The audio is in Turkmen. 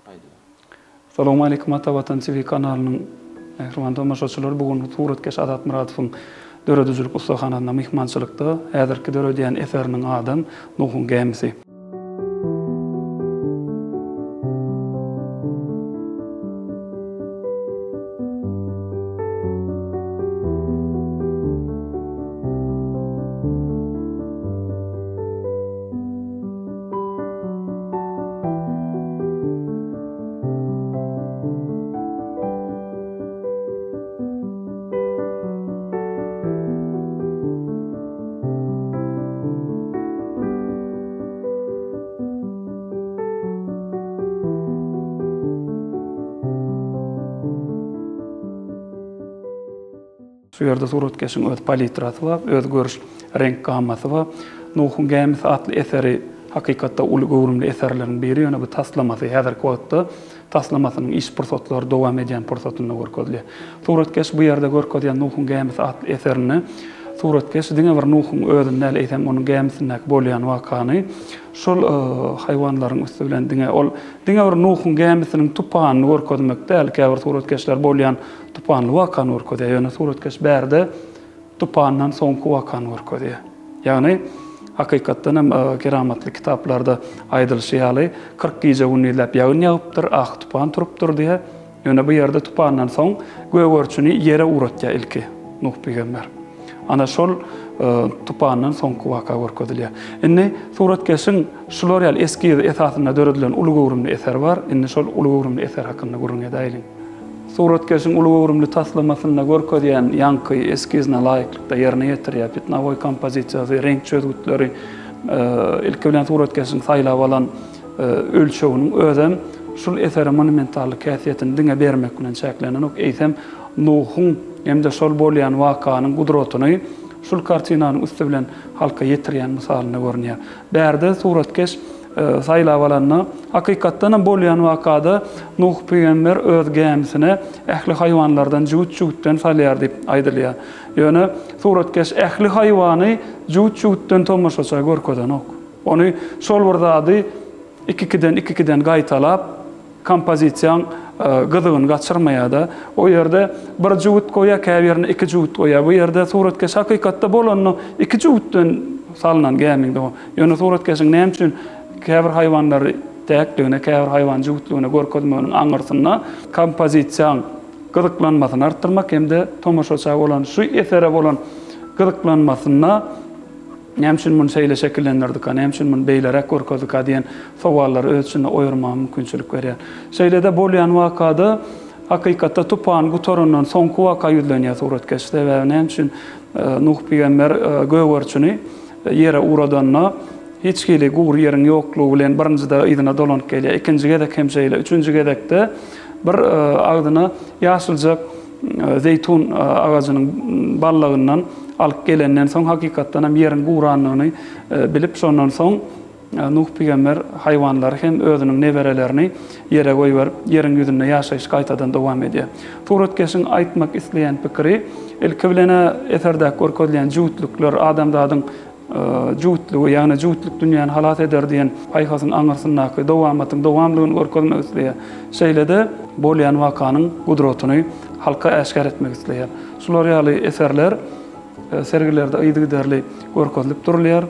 Aýdyber. Salowmaleýkim Ata Watan TV kanalynyň mähriban tomaşaçylary bu gün suratkeş Azat Myradowyň döredijilik ussahanasynda myhmançylykda häzirki döredýän eseriniň adam Nuhuň gämisi. Şu ýerde suratkeşiň öz palitrasy bar, öz görüş reňk gammasy bar. Nuhuň gämisi atly eseri hakykatda uly göwrümli eserleriň biri, ýöne bu taslamasy häzirki wagtda taslamasynyň iş pursatlary dowam edýän pursatynda görkezilýär. Suratkeş bu ýerde görkezýän Nuhuň gämisi atly eserinde suratkeş diňe bir Nuhuň özüni däl, eýsem onuň gämisindäki bolýan wakany şol haýwanlaryň üsti bilen diňe ol diňe bir Nuhuň gämisiniň tupanyny görkezmek däl, käbir suratkeşler bolýan Tupanly wakany görkezýär. Ýöne suratkeş bärde tupandan soňky wakany görkezýär. Ýagny, hakykatdan hem keramatly kitaplarda aýdylyşy ýaly, 40 gije-gündizläp ýagyn ýagypdyr, ahy tupan turupdyr diýýär. Ýöne bu ýerde tupandan soň gögerçini ýere ugratýar ilki Nuh pygamber. Ana şol tupandan soňky waka görkezilýär. Indi suratkeşiň şular ýaly eskiz esasynda döredilen uly göwrümli eseri bar. Indi şol uly göwrümli eser hakynda gürrüň edäýeliň. Suratkeşiň uly göwrümli taslamasynda görkezýän ýaňky eskizine laýyklykda ýerine ýetirýär. Pitnawoý kompozisiýasy, reňk çözgütleri, ilki bilen suratkeşiň saýlap alan ölçeginiň özem şul esere monumentallyk häsiýetini diňe bermek bilen çäklenenok, eýsem Nuhuň hem-de şol bolýan wakanyň gudratyny şul kartinanyň üsti bilen halka ýetirýän mysalynda görünýär. Bärde suratkeş saýlap alanda, hakykatdanam bolýan wakada Nuh pygamber öz gämisine ähli haýwanlardan jübüt-jübütden salýar diýip aýdylýar. Ýöne suratkeş ähli haýwany jübüt-jübütden tomaşaça görkezenok. Ony şol bir zady iki-ikiden, iki-ikiden gaýtalap, Kompozisiýaň gyzygyny gaçyrmaýar-da. O ýerde bir jübüt goýýar, käbirinde iki jübüt goýýar. Bu ýerde suratkeş hakykatda bolanda iki jübütden salnan gämiňde o. Ýöne suratkeşiň näme üçin käbir haýwanlary täkligine, käbir haýwany jübütligine görkezmeginiň aňyrsynda kompozisiýaň gyzyklanmasyny artdyrmak hem-de tomaşaça bolan şu esere bolan gyzyklanmasynda Näme üçin muny şeýle şekillendirdika, näme üçin muny beýleräk görkezdika diýen sowallary öz içinde oýarmaga mümkinçilik berýär. Şeýle-de bolýan wakada hakykatda tupan gutarandan soňky waka ýüzlenýär suratkeş. Sebäbi näme üçin Nuh pygamber gögerçini ýere ugradanda hiç hili gury ýeriň ýoklugy bilen birinjide yzyna dolanyp gelýär. Ikinji gezek hem şeýle. Üçünji gezekde bir agzyna ýaşyljak zeýtun agajynyň ballagyndan alyp gelenden soň, hakykatdan hem ýeriň gurandygyny bilip, şondan soň Nuh pygamber haýwanlary hem özüniň neberelerini ýere goýberip, ýeriň ýüzünde ýaşaýyş gaýtadan dowam edýär. Suratkeşiň aýtmak isleýän pikiri, ilki bilen-ä eserdäki görkezilýän jübütlikler adamzadyň jübütligi, ýagny jübütlik dünýäni halas eder diýen paýhasyň aňyrsyndaky dowamatyň dowamlygyny görkezmek isleýär. Şeýle-de, bolýan wakanyň gudratyny halka äşgär etmek isleýär. Şular ýaly eserler sergilerde yzygiderli görkezilip durulýar.